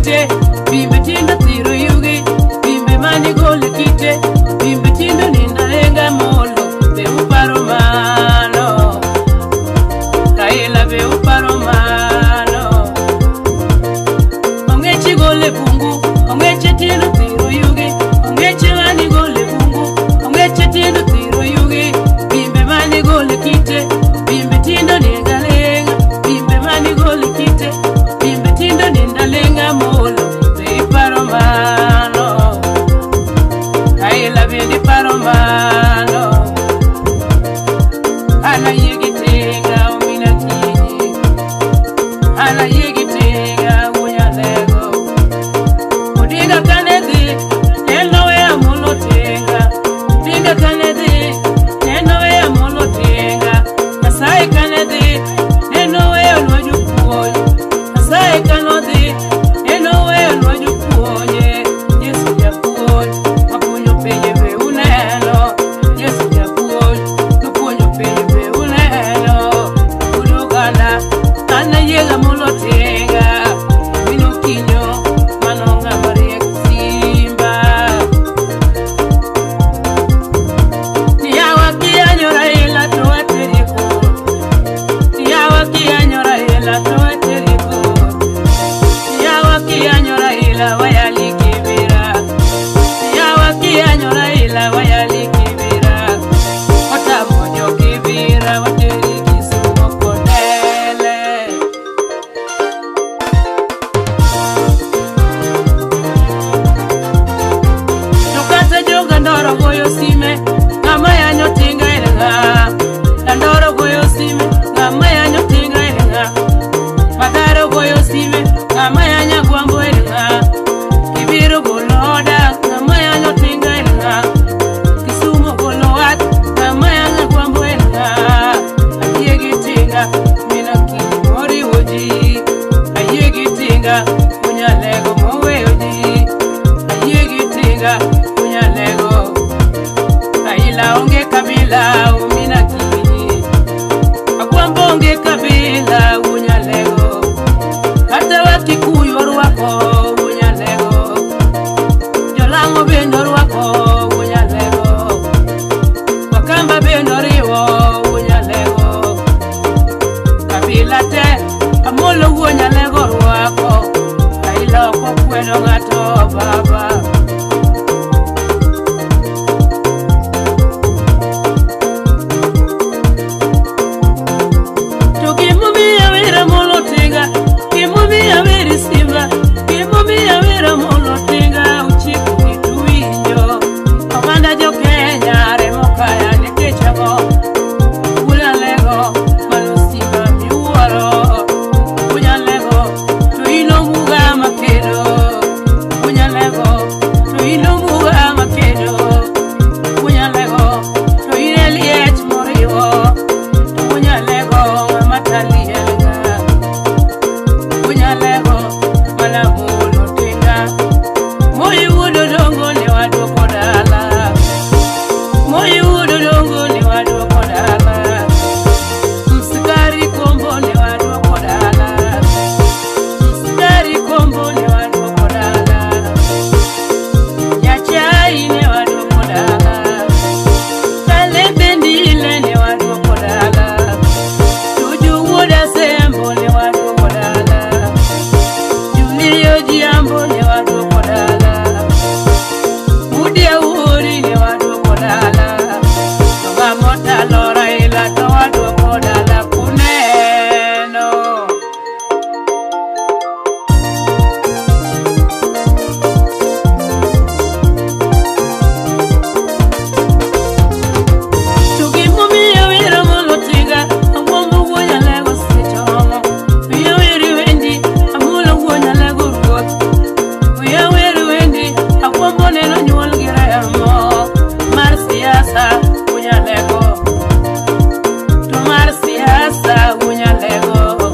kite, bimbe tindo thiro yugi, bimbe mani gole kite, bimbe tindo nindo lenga molo, be uparo mano, Raila be uparo mano. Ong'eche gole bungu, ong'eche tindo thiro yugi, ong'eche mani gole bungu, ong'eche tindo thiro yugi, bimbe mani gole kite, bimbe tindo nindo lenga, bimbe mani gole kite, bimbe tindo nindo lenga molo, be iparo mano, Raila bende iparo mano. Ana yie tinga omina kinyi, ana yie gi tinga wunyalego. Odinga kane dhi, en noweyo Amolo tinga. Odinga kane dhi, en noweyo Amolo tinga. Nyasaye kane dhi, en noweyo lwa jopuonj. Nyasaye kanodhi, en noweyo lwa jopuonje. Yesu japuonj, mapuonjo pinje be uneno. Yesu japuonj, nopuonjo pinje be uneno. Un oganda, an ayie gi Amolo Tinga. Mino kinyo, mano ng'ama riek simba. Yawa kiyanyo Raila to wateri kor. Yawa kiyanyo Raila to wateri kor. Yawa kiyanyo Raila wayali kibira. Yawa kiyanyo Raila wayali kibira. Otamo jo kibira wateri Kisumo kodele. To kata joga ndoro goyo sime, ng'ama yanyo tinga en ng'a? Dandoro goyo sime, ng'ama yanyo tinga en ng'a? Mathare goyo sime, ng'ama yanyo Agwambo en ng'a? Kibiro golo oda, ng'ama yanyo tinga en ng'a? Kisumo golo wach, ng'ama yanyo Agwambo en ng'a? Ayie gi tinga, mina kinyi moriwo ji. Ayie gi tinga, unyalego moweyo ji. Ayie gi tinga, unyalego. Raila onge kabila, omina kinyi. Agwambo onge kabila, unyalego. Kata Wakikuyu orwako, unyalego. Jolang'o bende orwako, unyalego. Wakamba bende oriwo, unyalego. Kabila te, Amolo wuo Nyalego orwako. Raila ok okwedo ng'ato baba. To gimomiyo awero Amolo Tinga, gimomiyo awero Simba, gimomiyo awero Amolo Tinga, uchiko itu winjo. Oganda jo Kenya remo kaya nikech ang'o? Unyalego, mano Simba miwuoro. Unyalego, to in omuga makedo. Unyalego, to in omuga makedo. Unyalego, to in e liech moriwo. To unyalego, ng'ama taliel ga. Unyalego, mana Amolo Tinga. Moi wuod Odongo ne waduoko dala. Moi wuod Odongo ne waduoko dala. Msikari Kombo ne waduoko dala. Msikari Kombo ne waduoko dala. Nyachai ne waduoko dala. Kalembe Ndile ne waduoko dala. Tuju wuod Asembo ne waduoko dala. Julio Jiambo ne waduoko dala. Udi Awuori ne waduoko dala. To ng'ama otalo Raila to waduoko dala kuneno. To gimomiyo awero Amolo Tinga, Agwambo wuo Nyalego seche oromo. Wiya wer wendi, Amolo wuo Nyalego ruoth. Wiya wer wendi, Agwambo neno nyuol gi remo. Mar siasa, unyalego. To mar siasa, unyalego.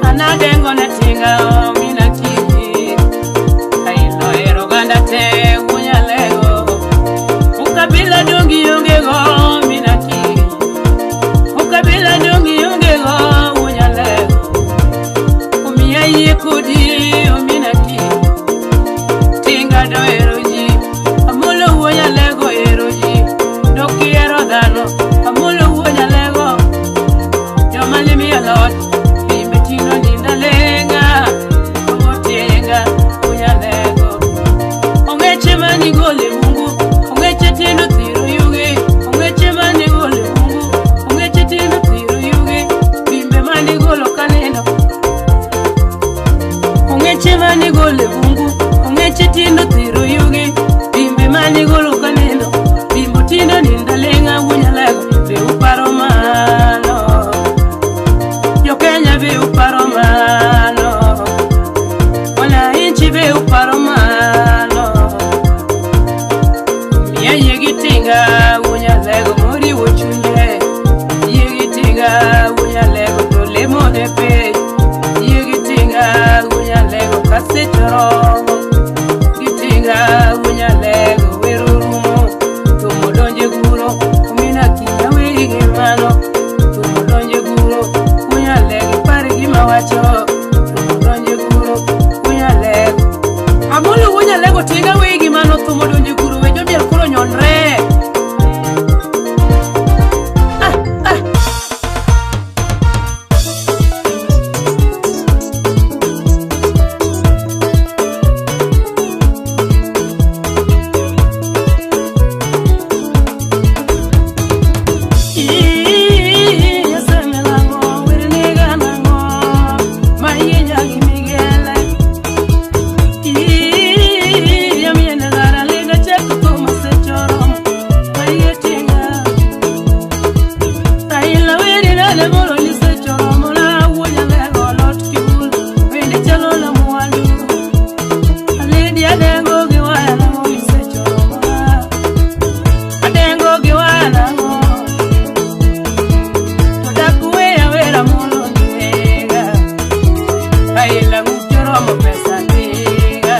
An adengo ne tinga omina kinyi. Raila ohero oganda te, unyalego. Ukabila dongi onge go mina kinyi. Ukabila dongi onge go unyalego. Omiya yie kodi omina kinyi. mane golo e bungu, ong'eche tindo thiro yugi, bimbe mane golo kanindo, bimbo tindo nindo ling'a wunyalego, be uparo mano? Jokenya be uparo mano? Wananchi be uparo mano? Miya yie gi tinga wunyalego moriwo chunye, yie gi tinga wunyalego to lemone piny, yie gi tinga wunyalego kaseche oromo, gi tinga wunyalego wero rumo, thum odonje guro, omina kinya weri gi mano, thum odonje guro, wunyalego ipar gima wacho, thum odonje guro, wunyalego. Amolo wunyalego tinga weri gi mano, thum odonje guro, we jomiel koro nyonre. Ah, ah. Adengo gi waya nang'o? To dak weya wera mondo nega. Raila ng'ucho romo pesa ndiga.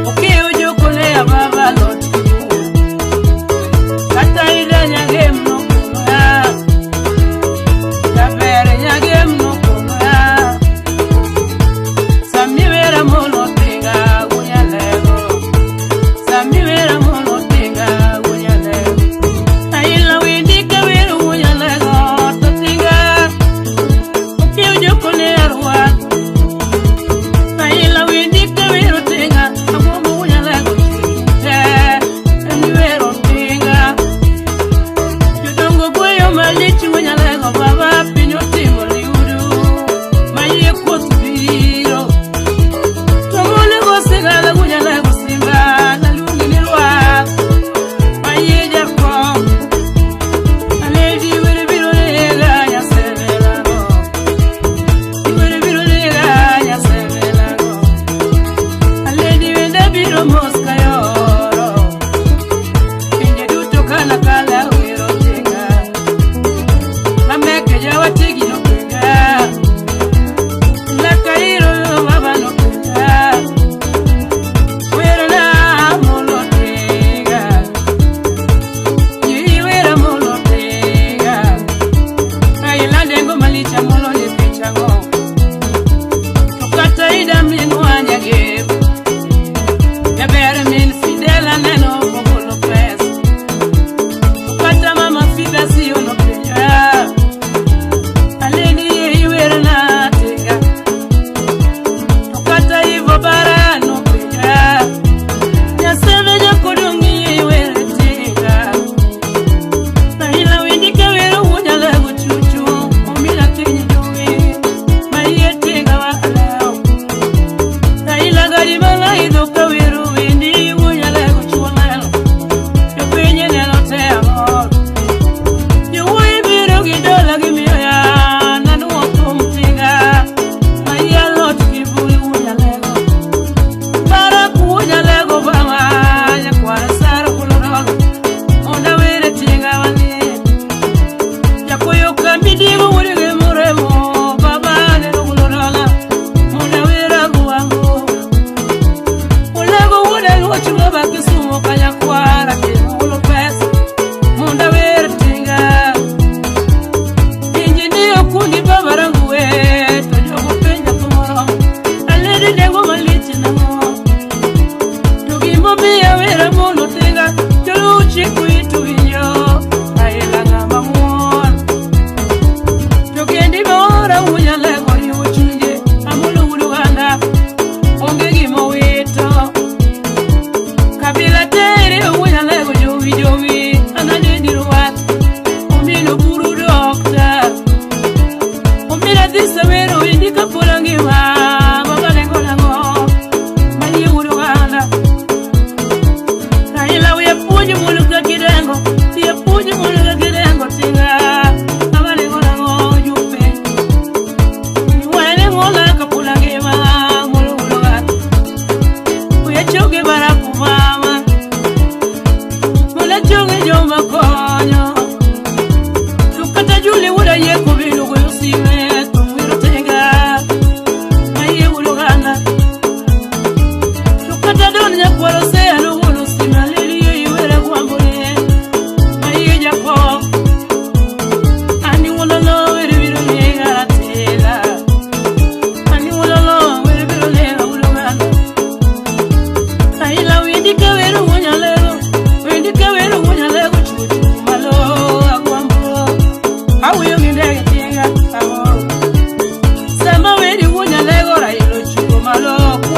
Okiw jokone ya baba lot kibul. Kata ida nyagem nokonoya. Jaber nyagem nokonoya. Sami wera mondo tinga gunyalego. Sami wera mondo tinga gunyalego. Raila windike wero gunyalego to tinga. Okiw jokone arwak.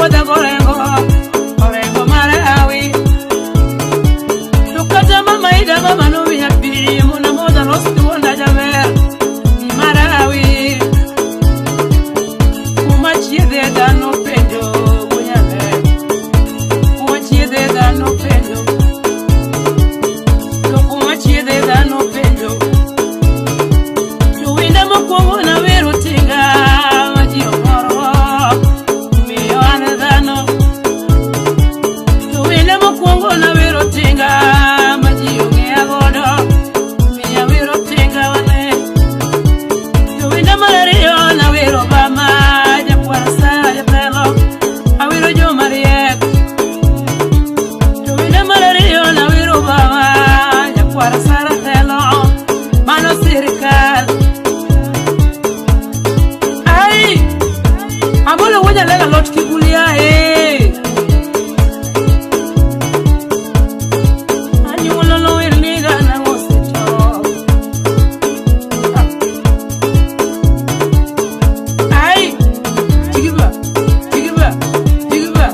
wuodha gorengo, orengo mar hawi. To kata mama ida mama nomiya pi mondo amodh alos duonda jaber mar hawi. Kuma chiedhe dhano penjo wunyale, kuma chiedhe dhano penjo, to kuma chiedhe dhano penjo. To wenda mokwongo nawero tinga ma ji omorgo, miyo an dhano. To wenda mokwongo nawero tinga ma ji ong'eya godo, miyo awero tinga wane. To wenda mar ariyo nawero Obama, jakwar sa jatelo, awero joma riek. To wenda mar ariyo nawero Obama, jakwar sa jatelo, mano sirikal. Ai, Amolo wuod Nyalega lot kigulia e. Anyuolo lower niga nang'o osecho. Ai, tigiba, tigiba, tigiba.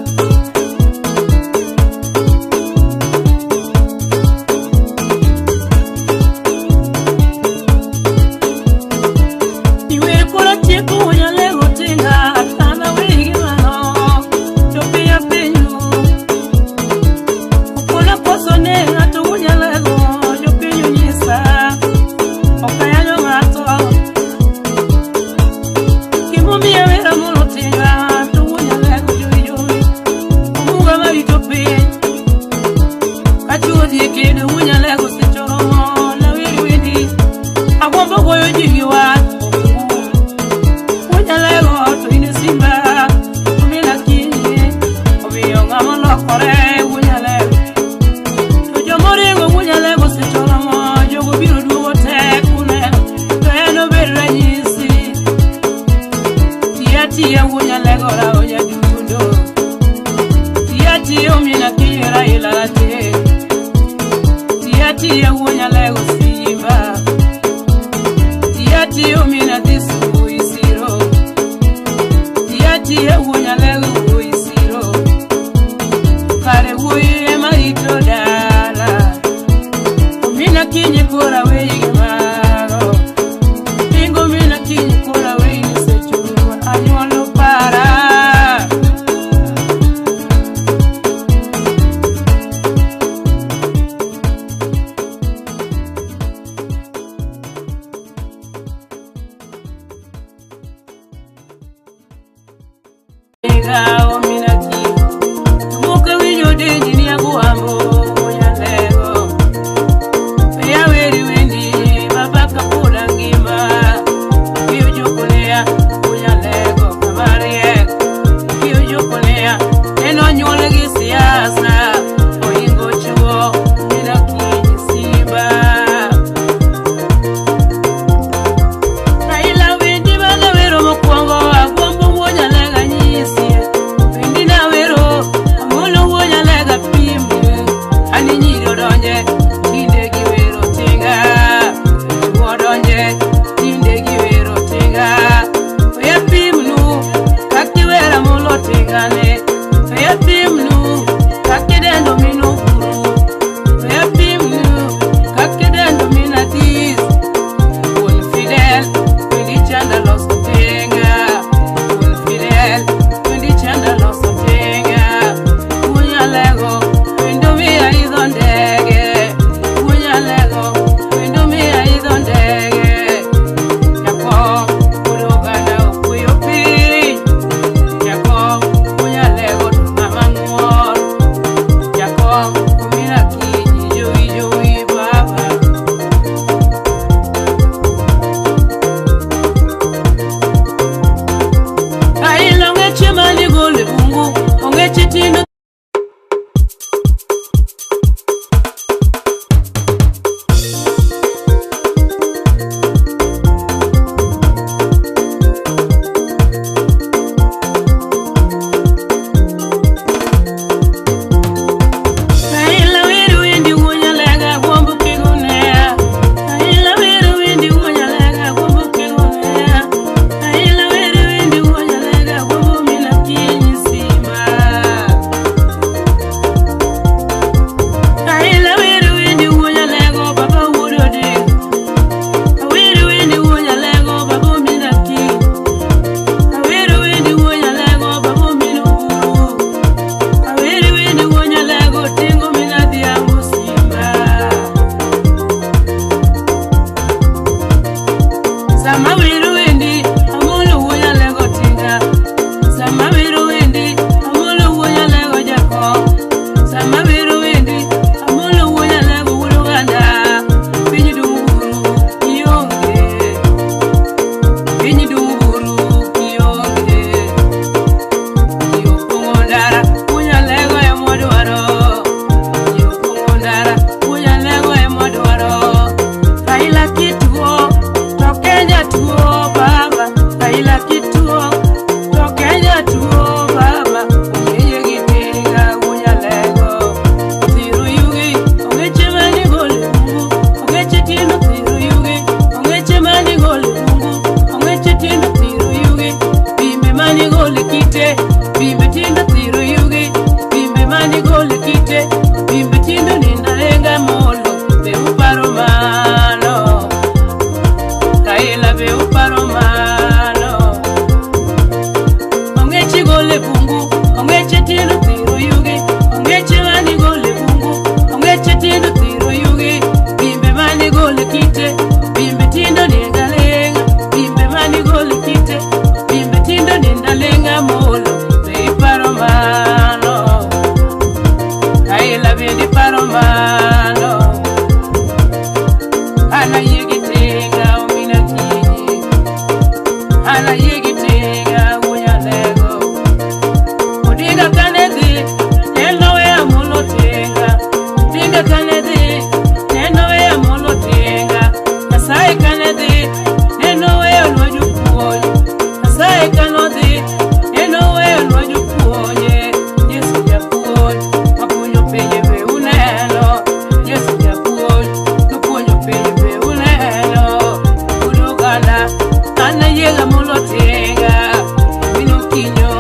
Iwer koro tieko wuod Nyalega tinga, an aweri gi mano, to piny apenju. Okona koso ne ng'ato wuod Nyalego, jopiny onyisa, ok ayanyo ng'ato. Gimomiyo awero Amolo tinga, to wuod Nyalego jowi jowi, omuga marito piny. Kachuo dhi e kedo wuod Nyalego seche oromo, naweri wendi, agombo goyo ji gi wach. Wuod Nyalego to in e simba, omina kinyi, omiyo ng'ama olokore wuod Nyalego. To jomoringo wuod Nyalego seche oromo, jogo biro duogo tek uneno, to en obed ranyisi. Tiyo atiya wuod Nyalego rawo nyadundo, tiyo atiya omina kinyi Raila rateng', tiyo atiya wuod Nyalego simba, tiyo atiya omina dhi suo isiro, tiyo atiya wuod Nyalego wuoyi siro, kare wuoyi ema rito dala. Omina kinyi koro aweyi gi mago, ingo omina kinyi koro aweyi ni seche oromo, anyuolo para. Inga omina kinyi, moko winjo denji ni agwambo Nyalego. Aweri wendi baba kapoda ngima, kiujukulia Nyalego kamariek, kiujukulia en onyuol gi siasa, oingo chuo mina kinyi simba. Raila wendi mane wero mokwongo, agombo wuod Nyalega anyisi. gole kite, bimbe tindo thiro yugi, bimbe mani gole kite, bimbe tindo ninda lenga molo, be uparo mano, Raila be uparo mano. Ong'eche gole bungu, ong'eche tindo thiro yugi, ong'eche mani gole bungu, ong'eche tindo thiro yugi, bimbe mani gole kite, bimbe tindo ninda lenga, bimbe mani gole kite, bimbe tindo ninda lenga molo, be iparo mano, Raila bende iparo mano. Ana yigi tinga omina kinyi, ana yigi tinga unyalego. Odinga kane dhi, neno we Amolo tinga. Tinga kane dhi, neno we Amolo tinga. Nyasaye kane dhi, neno we Olwajo puonj. Nyasaye kano dhi, neno we Olwajo puonje. Yesu japuonj, mapuonjo pinje be uneno. Yesu japuonj, nopuonjo pinje be uneno. Udoganda, an ayie gi Amolo Tinga. Mino kinyo,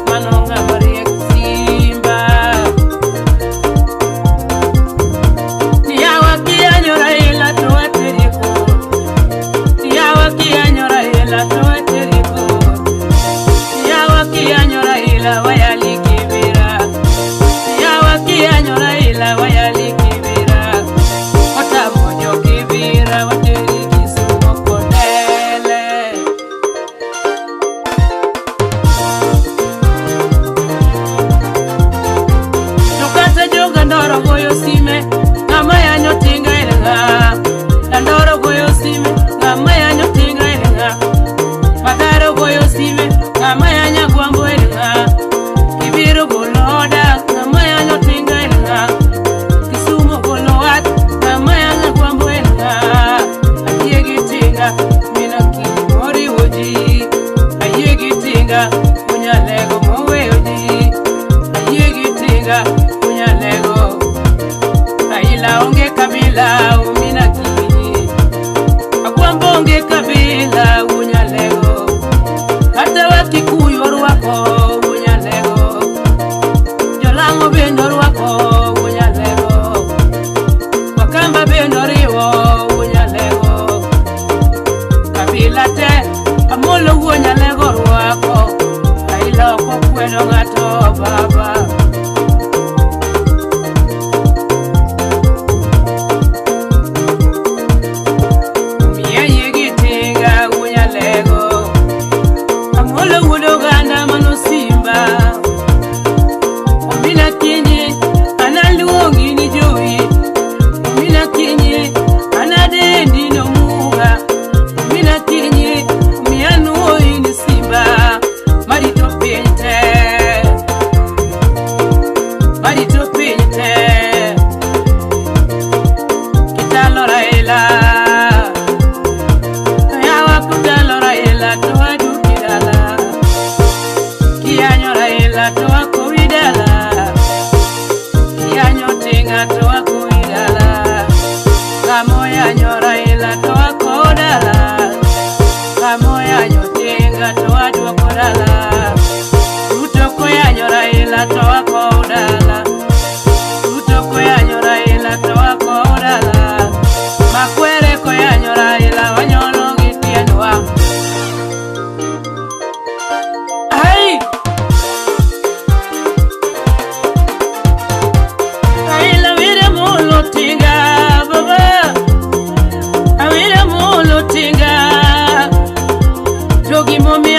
mano ng'ama riek simba. Yawa kiyanyo Raila to wateri kor. Yawa kiyanyo Raila to wateri kor. Yawa kiyanyo Raila wayali kibira. Yawa kiyanyo Raila wayali kibira. Otamo jo kibira wateri Kisumo kondele. To kata joga ndoro goyo sime, ng'ama yanyo tinga en ng'a? Dandoro goyo sime, ng'ama yanyo tinga en ng'a? Mathare goyo sime, ng'ama yanyo agwambo en ng'a? Kibiro golo oda, ng'ama yanyo tinga en ng'a? Kisumo golo wath, ng'ama yanyo agwambo en ng'a? Ayie gi tinga, mina kinyi moriwo ji. Ayie gi tinga, unyalego moweyo ji. Ayie gi tinga, unyalego. Raila onge kabila, omina kinyi. Agwambo onge kabila, unyalego. Kata Wakikuyu orwako, unyalego. Jolang'o bende orwako, unyalego. Wakamba bende oriwo, unyalego. Kabila te, Amolo wuo nyalego orwako. Raila ok okwedo ng'ato baba. Omiyo ayie gi tinga unyalego. Amolo wuod oganda mano simba. Omina kinyi, analuongi ni jowi. Omina kinyi, anadendi nomuga. Omina kinyi, omiya nuoyi ni simba. Marito piny te, marito piny te. Kitalo Raila, yawa kutalo Raila to waduki dala. Kiyanyo Raila to wakowi dala. Kiyanyo tinga to wakowi dala. Kamo yanyo Raila to wako dala. Kamo yanyo tinga to waduoko dala. Ruto koyanyo Raila to wako dala. Ruto koyanyo Raila to wako dala. Makwere koyanyo Raila wanyono gi tiendwa. Ai! Raila wire mulo tinga baba. Awire mulo tinga. To gimomiyo